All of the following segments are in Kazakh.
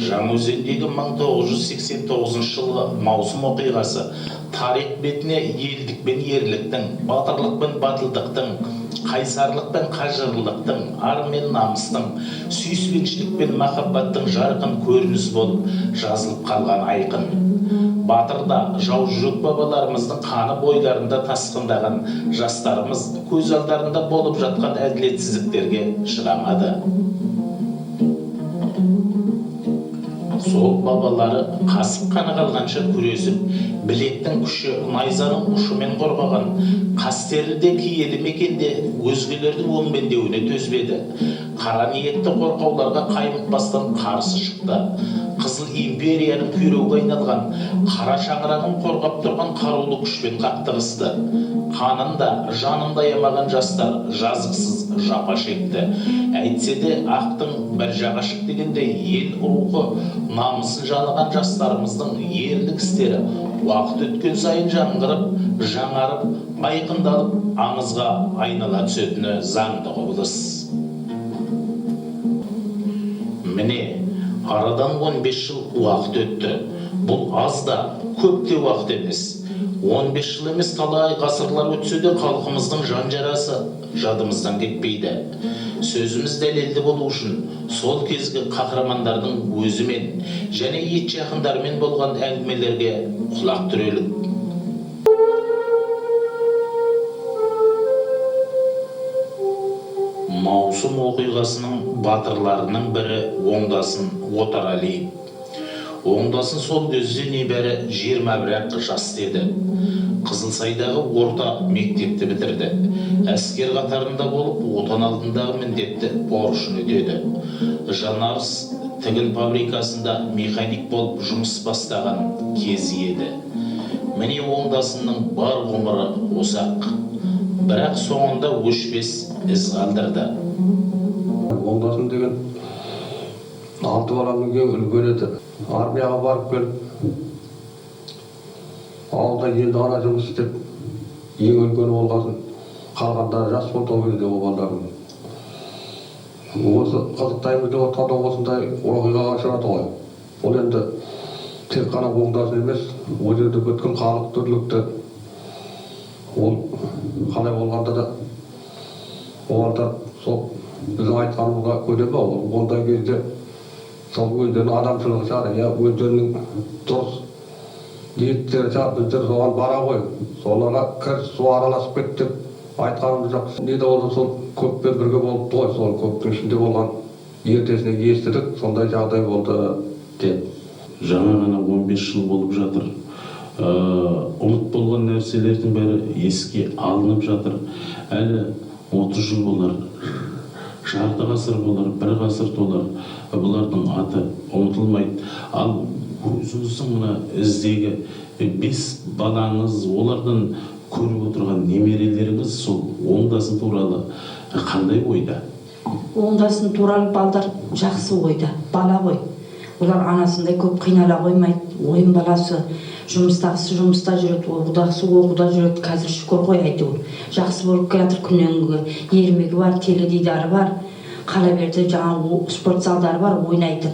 Жаңаөзендегі 1989 жылғы маусым оқиғасы тарих бетіне елдік пен ерліктің, батырлық пен батылдықтың, қайсарлық пен қажырлықтың, ар мен намыстың, сүйіспеншілік пен махаббаттың жарқын көрінісі болып жазылып қалған айқын. Батыр да жау жүрек бабаларымыздың қаны бойларында тасқындаған жастарымыз көз алдарында болып жатқан әділетсіздіктерге шыдамады. Сол бабалары қасық қаны қалғанша күресіп, білектің күші найзаның ұшымен қорғаған қастерлі де киелі мекенде өзгелердің өңмендеуіне төзбеді. Қара ниетті қорқауларға қаймықпастан қарсы шықты. Қызыл империяның күйреуге айналған қара шаңырағын қорғап тұрған қарулы күшпен қақтығысты. Қанын да, жанын да аямаған жастар жазықсыз жапа шекті. Әйтсе де ақтың бір жағы ашық дегендей ел рухы намысын жаныған жастарымыздың ерлік істері уақыт өткен сайын жаңғырып, жаңарып, айқындалып, аңызға айнала түсетіні заңды құбылыс. Міне, арадан 15 жыл уақыт өтті. Бұл аз да, көп те уақыт емес. 15 жыл емес, талай ғасырлар өтсе де халқымыздың жан жарасы жадымыздан кетпейді. Сөзіміз дәлелді болу үшін сол кезгі қаһармандардың өзімен және ет жақындарымен болған әңгімелерге құлақ түрелік. Маусым оқиғасының батырларының бірі Оңдасын Отаралиев. Оңдасын сол кезде небәрі 21 жас еді. Қызылсайдағы орта мектепті бітірді. Әскер қатарында болып, отан алдындағы міндетті борышын өтеді. Жанарыс тігін фабрикасында механик болып жұмыс бастаған кезі еді. Міне Оңдасынның бар ғұмыры осы-ақ. Бірақ соңында өшпес із қалдырды. Оңдасын деген 6 баланың ең үлкені еді. Армияға барып келіп, ауылда елді ғана жұмыс істеп, ең үлкені болғасын, қалғандары жас болды ол кезде ол балдардың. Осы қызықтаймыз деп отқанда осындай оқиғаға ұшырады ғой. Ол енді тек қана Оңдасын емес, ол жерде бүткіл халық дүрлікті. Ол қалай болғанда да олар сол біздің айтқанымызға көне ме, ол ондай кезде сол өздерінің адамшылығы шығар, я өздерінің дұрыс ниеттері шығар, біздер соған бара ғой, соларға кір су араласып кетті деп айтқанымыз жоқ. Не де болса сол көппен бірге болыпты ғой, сол көптің ішінде болған ертесіне естідік, сондай жағдай болды деп. Жаңа ғана 15 жыл болып жатыр. Ұмыт болған нәрселердің бәрі еске алынып жатыр. Әлі 30 жыл болар, жарты ғасыр болар, бір ғасыр толар, бұлардың аты ұмытылмайды. Ал өзіңіздің мына іздегі 5 балаңыз, олардан көріп отырған немерелеріңіз сол Оңдасын туралы қандай ойда? Оңдасын туралы балдар жақсы ойда, бала ғой. Олар анасындай көп қинала қоймайды. Ойын баласы, жұмыстағысы жұмыста жүреді, оқудағысы оқуда жүреді. Қазір шүкір ғой әйтеуір. Жақсы болып келатыр күннен күнге. Ермегі бар, теледидары бар. Қала берді жаңа спорт залдары бар ойнайтын.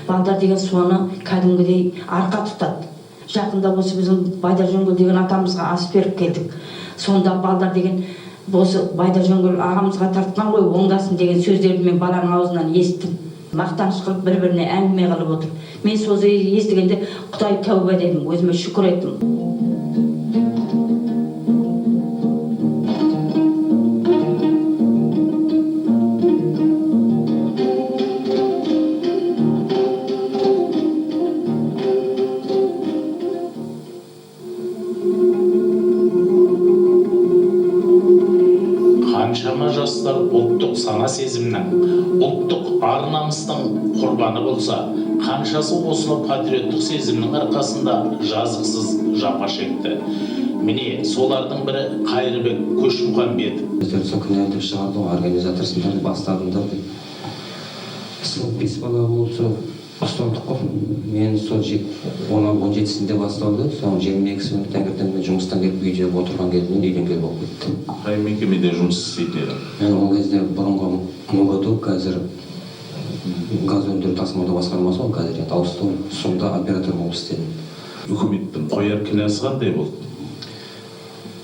Балдар деген соны кәдімгідей арқа тұтады. Жақында осы біздің Байдар Жөнгүл деген атамызға ас беріп келдік. Сонда балдар деген осы Байдар Жөнгүл ағамызға тартқан ғой Оңдасын деген сөздерді мен баланың аузынан естідім. Мақтаныш қылып бір-біріне әңгіме қылып отыр. Мен сол естігенде Құдай тәуба дедім, өзіме шүкір еттім. Қаншама жастар ұлттық сана сезімнің, ұлттық ар намыстың құрбаны болса, қаншасы осыны патриоттық сезімнің арқасында жазықсыз жапа шекті. Міне солардың бірі Қайырбек Көшмұхамбетов. Өздері сол кінәлі деп шығарды ғой, организаторсыңдар, бастадыңдар деп. Сол 5 бала болып сол ұсталдық қой. Мен сол 17-сінде басталды, соның 22-сі күні таңертең мен жұмыстан келіп үйде отырған кезімде үйден келіп болып кетті. Қай мекемеде жұмыс істейтін едің? Мен ол кезде бұрынғы МГТУ, қазір Газ өндіру тасымалдау басқармасы ғой, қазір енді ауысты ғой. Сонда оператор болып істедім. Үкіметтің қояр кінәсі қандай болды?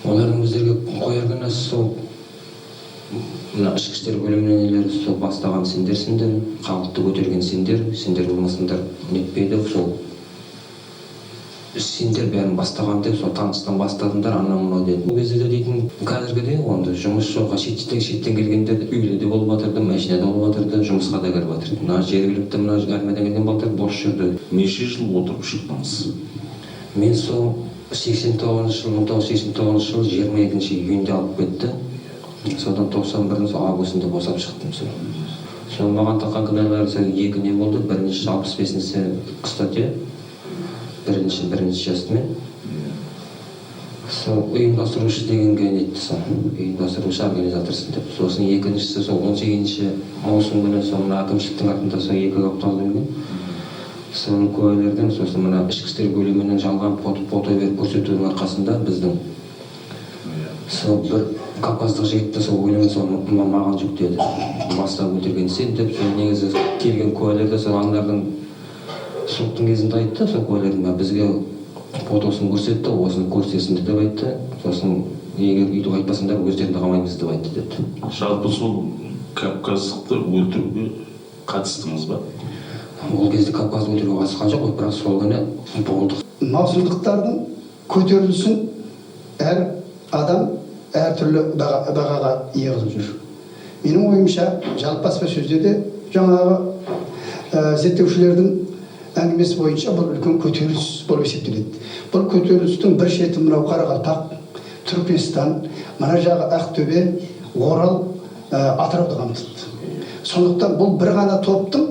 Олардың біздерге қояр кінәсі сол мына ішкі істер бөлімінің нелері, сол бастаған сендерсіңдер, халықты көтерген сендер, сендер болмасаңдар нетпейді, сол сендер бәрін бастаған деп, сол таныстан бастадыңдар, анау мынау деді. Ол кезде де дейтін қазіргідей ғой, онда жұмыс жоқ, шеттен келгендер үйлі де болып жатырды, машина да болып жатырды, жұмысқа да кіріп жатырды. Мына жергілікті, мына армиядан келген балдар бос жүрді. Неше жыл отырып шықтыңыз? Мен сол 89-жылы, 1989 жылы 22 июньде алып кетті. Содан 91-дің сол августында босап шықтым. Сол маған таққан кінәлар сол екі не болды. Бірінші, 65-ші статья, бірінші частьмен, сол ұйымдастырушы дегенге нетті, сол ұйымдастырушы, организаторсың деп. Сосын екіншісі сол 18 маусым күні сол мына әкімшіліктің артында сол екі қаптал келген, соның куәлердің, сосын мына ішкі істер бөлімінің жалған фото беріп көрсетудің арқасында біздің сол бір кавказдық жігітті сол өлімін сол маған жүктеді, бастап өлтірген сен деп. Сол негізі келген куәлер де сол аналардың соттың кезінде айтты, сол куәлердің бәрі бізге фотосын көрсетті, осыны көрсетесіңдер деп айтты. Сосын егер өйтіп айтпасаңдар, өздеріңді қамаймыз деп айтты деді. Жалпы сол кавказдықты өлтіруге қатыстыңыз ба? Ол кезде кавказды өлтіруге қатысқан жоқ, бірақ сол күні болдық. Маусымдықтардың көтерілісін әр адам әртүрлі бағаға ие қылып жүр. Менің ойымша, жалпы баспасөзде де жаңағы зерттеушілердің әңгімесі бойынша бұл үлкен көтеріліс болып есептеледі. Бұл көтерілістің бір шеті мынау Қарақалпақ, Түркменстан, мына жағы Ақтөбе, Орал, Атырауды қамтыды. Сондықтан бұл бір ғана топтың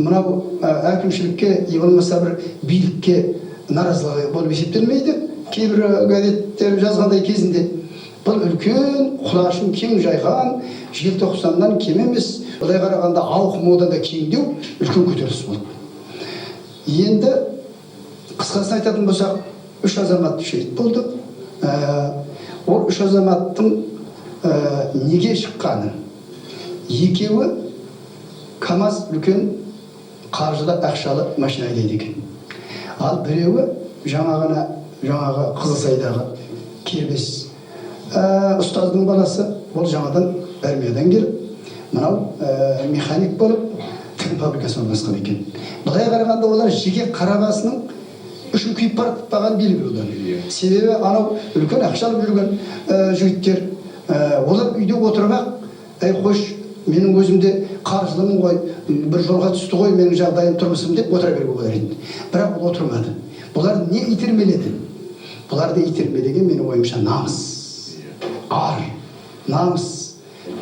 мынау әкімшілікке не болмаса бір билікке наразылығы болып есептелмейді. Кейбір газеттер жазғандай, кезінде бұл үлкен құлашын кең жайған, желтоқсаннан кем емес, былай қарағанда ауқымы одан да кеңдеу үлкен көтеріліс болды. Енді қысқасын айтатын болсақ, үш азамат шейіт болды. Ол үш азаматтың неге шыққаны: екеуі КамАЗ, үлкен қаржылы, ақшалы машина айдайды екен, ал біреуі жаңа ғана жаңағы Қызылсайдағы кербес ұстаздың баласы, ол жаңадан армиядан келіп, мынау механик болып тігін фабрикасына орналасқан екен. Былай қарағанда, олар жеке қара басының үшін күйіп бара жатпағаны белгілі олар. Себебі анау үлкен ақша алып жүрген жігіттер, олар үйде отырып ақ, «Әй, қойшы, менің өзім де қаржылымын ғой, бір жолға түсті ғой менің жағдайым, тұрмысым» деп отыра беруге болар еді. Бірақ ол отырмады. Бұлар не итермеледі? Бұларды итермелеген, менің ойымша, намыс, ар намыс,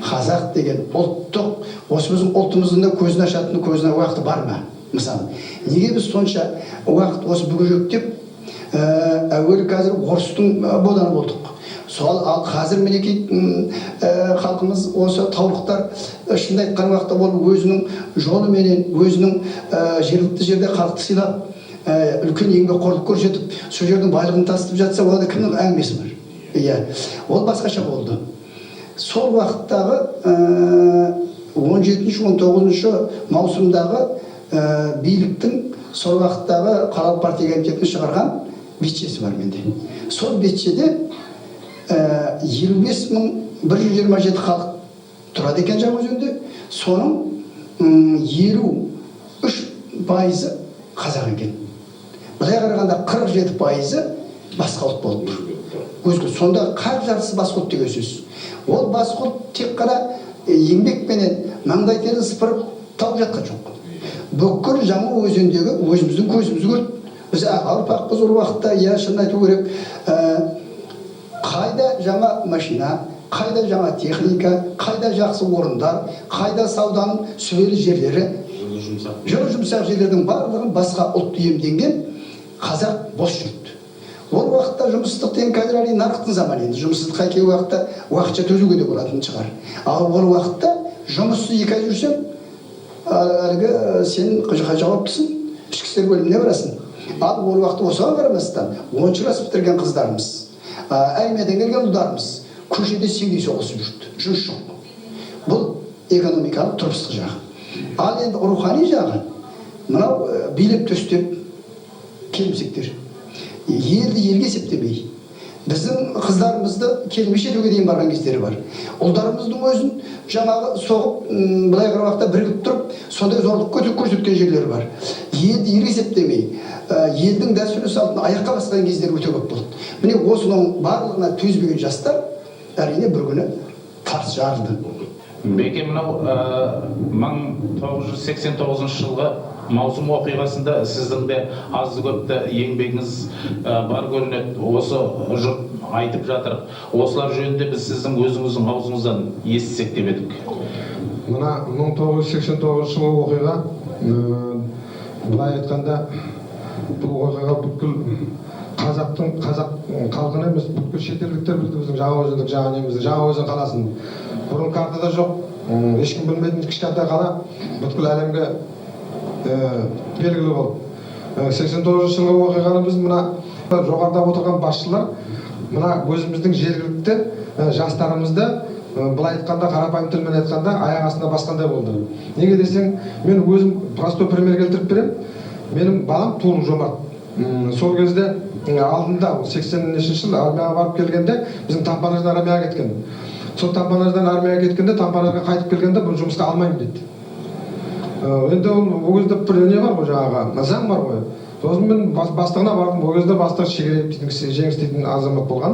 қазақ деген ұлттық, осы біздің ұлтымыздың да көзін ашатын көзіне уақыты бар ма? Мысалы, неге біз сонша уақыт осы бүгежектеп, әуелі қазір орыстың боданы болдық, сол, ал қазір мінекей халқымыз, осы таулықтар, шынын айтқан уақытта ол өзінің жолыменен, өзінің жергілікті жерде халықты сыйлап, үлкен еңбекқорлық көрсетіп, сол жердің байлығын тасытып жатса, онда кімнің әңгімесі бар? Иә, ол басқаша болды. Сол уақыттағы 17-, 19 маусымдағы биліктің, сол уақыттағы қалалық партия комитетінің шығарған бетшесі бар менде. Сол бетшеде 55 127 халық тұрады екен Жаңаөзенде. Соның 53%-ы қазақ екен. Былай қарағанда, 47%-ы басқа ұлт болып тұр, өзге. Сонда қақ жартысы басқа ұлт деген сөз. Ол басқа ұлт тек қана еңбекпенен маңдай терін сыпырып тауып жатқан жоқ. Бүкіл Жаңа өзендегі өзіміздің көзіміз көрді, біз аға ұрпақпыз ол уақытта, иә, шынын айту керек. Қайда жаңа машина, қайда жаңа техника, қайда жақсы орындар, қайда сауданың сүбелі жерлері, жылы жұмсақ жылы жұмсақ жерлердің барлығын басқа ұлт иемденген, қазақ бос жүрді. Ол уақытта жұмыссыздық деген, қазір әрине нарықтың заманы, енді жұмыссыздыққа кей уақытта уақытша төзуге де болатын шығар. Ал ол уақытта жұмыссыз 2 ай жүрсең, әлгі сен жауаптысың, ішкі істер бөліміне барасың. Ал ол уақытта осыған қарамастан 10-класс бітірген қыздарымыз, армиядан келген ұлдарымыз көшеде сеңдей соғысып жүрді, жұмыс жоқ. Бұл Экономикалық, тұрмыстық жағы. Ал енді рухани жағы мынау билеп төстеп келімсектер елді елге есептемей, біздің қыздарымызды келмеші етуге дейін барған кездері бар. Ұлдарымыздың өзін жаңағы соғып, былай қарағанда бірігіп тұрып, сондай зорлық көрсеткен жерлері бар. Елді елге есептемей, елдің дәстүрлі салтын аяққа басқан кездері өте көп болды. Міне, осының барлығына төзбеген жастар, әрине, бір күні тарс жарылды. Беке, мынау 1989 жылғы маусым оқиғасында сіздің де азды көпті еңбегіңіз бар көрінеді. Осы жұрт айтып жатыр. Осылар жөнінде біз сіздің өзіңіздің аузыңыздан естісек деп едік. Мына 1989 жылғы оқиға, былай айтқанда, бұл оқиға бүткіл қазақтың, қазақ халқын емес, бүткіл шетелдіктер білді біздің Жаңаөзендік, жаңа немізді, Жаңаөзен қаласын. Бұрын картада жоқ, ешкім білмейтін кішкентай қала бүткіл әлемге белгілі болды. 89 жылғы оқиғаны біз, мына жоғарыда отырған басшылар, мына өзіміздің жергілікті жастарымызды, былай айтқанда, қарапайым тілмен айтқанда, аяқ астына басқандай болды. Неге десең, мен өзім простой пример келтіріп беремін. Менің балам Туыл Жомарт сол кезде алдында 80 нешінші жылы армияға барып келгенде, біздің тампонаждан армияға кеткен. Сол тампонаждан армияға кеткенде, тампонажға қайтып келгенде, бұны жұмысқа алмаймын дейді. Енді ол кезде бір не бар ғой, жаңағы заң бар ғой. Сосын мен бастығына бардым. Ол кезде бастығы Шегереев дейтін кісі, Жеңіс дейтін азамат болған.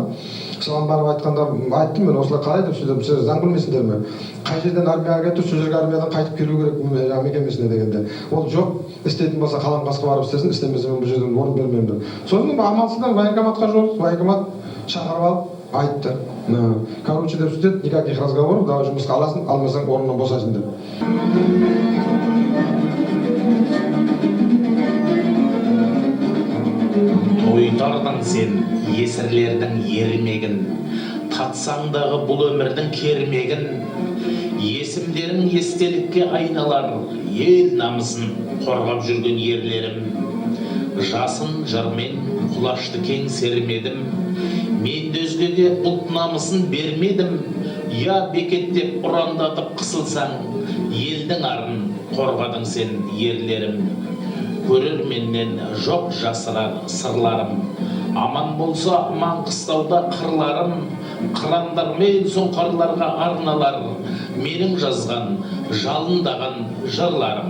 Соған барып айтқанда, айттым мен осылай, қалай деп сөйтіп, сіздер заң білмейсіңдер ме, қай жерден армияға кетті, сол жерге армиядан қайтып келу керек жаңағы мекемесіне дегенде, ол жоқ, істейтін болса, Қаламқасқа барып істесін, істемесе, мен бұл жерден орын бермеймін деп. Сосын амалсыздан военкоматқа жолықтық. Военкомат шақырып алып айтты: короче, деп сөйтеді, никаких разговоров, давай, жұмысқа аласың, алмасаң, орнынан босайсың деп. Тойтардың сен есірлердің ермегін, татсаңдағы бұл өмірдің кермегін. Есімдерің естелікке айналар, ел намысын қорғап жүрген ерлерім. Жасын жырмен құлашты кең сермедім, мен де өзгеге ұлт намысын бермедім. Я бекеттеп, ұрандатып қысылсаң, елдің арын қорғадың сен, ерлерім. Көрерменнен жоқ жасырар сырларым, аман болса Маңғыстауда қырларым, қырандар мен сұңқарларға арналар менің жазған жалындаған жырларым.